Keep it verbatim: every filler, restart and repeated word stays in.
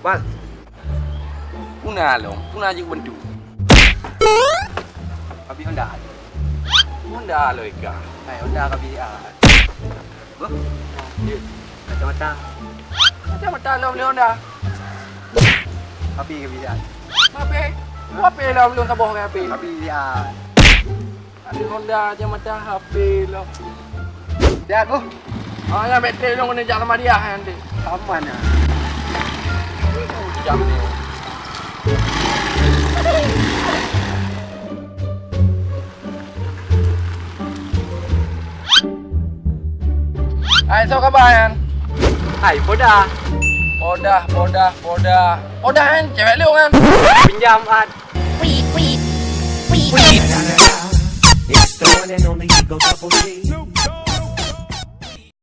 Bang. Puna lom, puna jeuet bantu. Ka bi Honda. Honda lom ika. Hai, Honda ka bi, ah. Beuh? Ya. Kacamata. Kacamata lom lé Honda. Ka bi, ka bi, ah. Mape? Mape lom lôn saboh ngon P. Ka bi, ah. Ada Honda aja mata H P lo. Ya aku. Ah, ya betul lo kena jalan Maria nanti. Aman ya. Jam ni. Hai, so kabar, Yan? Hai, poda. Poda, poda, poda. Poda, Yan? Cewek lu, Yan? Pinjam, Ad. It's the one and only Eagle Double G.